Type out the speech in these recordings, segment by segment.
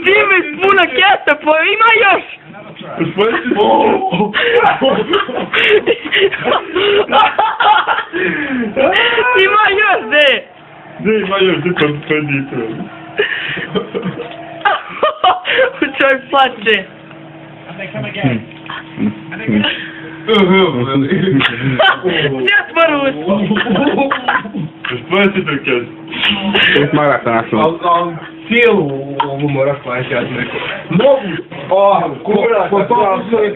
Time puna kjesta, pa ima još! Ima još, de! Ne, ima još, de pa pedite. Čovjek plače. Sjat Marus! Što je ti to kjesta? Pet maraka našao. Cijelu ovu moraš plaćati, ja sam rekao. Mogu! Po tom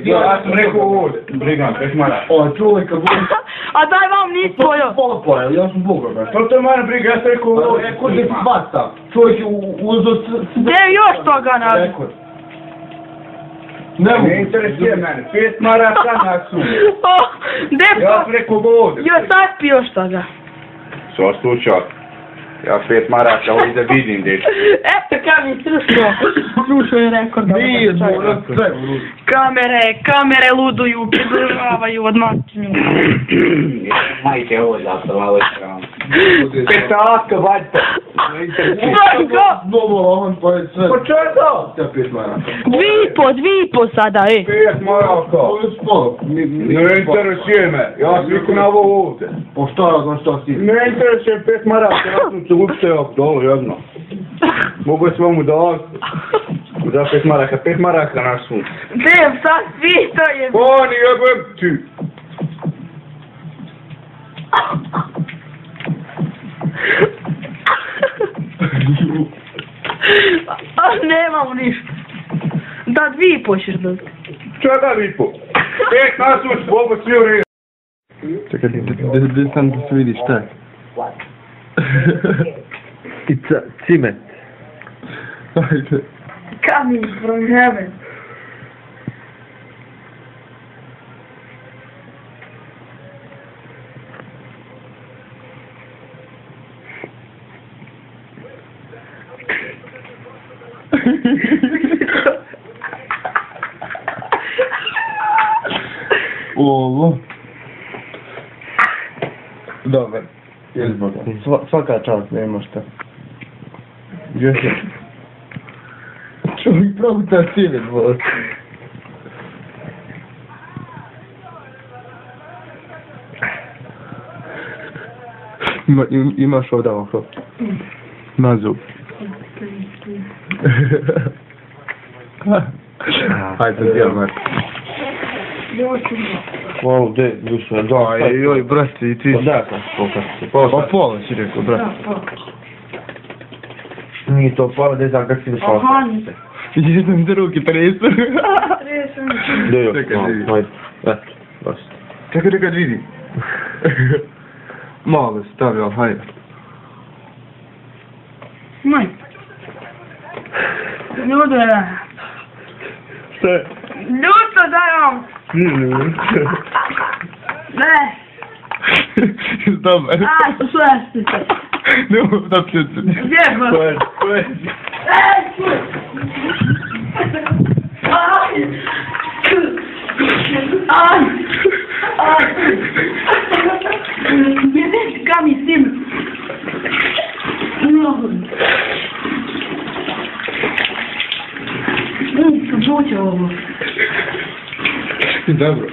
ja sam rekao ovdje. Brigam, 5 maraka. Čuvaj kad budem... A daj vam nis pojel. Pola pojel, ja sam Boga, brać. To je moja briga, ja sam rekao ovdje. Rekord je bacam. Čovjek je uzeo... Gdje je još toga nađe? Rekord. Ne interesuje mene, 5 maraka na sud. Gdje Ja sam rekao ovdje. Jo, sad pi još toga. Što slučaj? Ja 5 maraka ovdje da vidim, dečko. Eto kad mi slušao je rekord. Nije, Kamere luduju, pridržavaju od mačnju. Majte ovo zapravo, ovo je strano. Petaka, valjda. On pa je sve. Pa čo je to? Ja 5 maraka. 2,5 sada, 5 maraka. Ne interesuje me, ja sam rekao na ovo ovdje. Pa šta si? Ne interesuje 5 maraka, ja sam se uopšteo dole jedno. Mogu je svomu dati. Za 5 maraka, 5 maraka naš sud. Dev, sad svi to je... Oni jebem ti. A nemamo ništa. Da 2,5 ćeš dati. Čega vipo? 5 na sud, ovo svi u redu. Čekaj, gdje sam da se vidi šta je? I cimet. Ajde. Kamin from heaven. Ovo. Dobar. Svaka čast, nema šta. Još je. Čovjek probuta cimet, bol. Imaš ovdje oko. Na zub. Hajde, djel, Marko. Wow, de, duša, da, joj, brate, i ti... Da, sam pokazati. Pa pola si rekao, brate. Nije to pola, ne znam kako si mi pokazati. Aha, nisam. Jednom za ruke tresu. Tresam. Čekaj, da vidim. Ajde, baš. Čekaj da kad vidim. Malo stavi, ali hajde. Maj. Ljudo je. Šta je? Ljudo daj vam. Ne. Dobar. Aj, slušajte. Ne mogu da pljucam. Gdje ba? Ko je? Aj! Aj! Aj! Vidiš kam mi s tim? Žuće ovo. Dobro.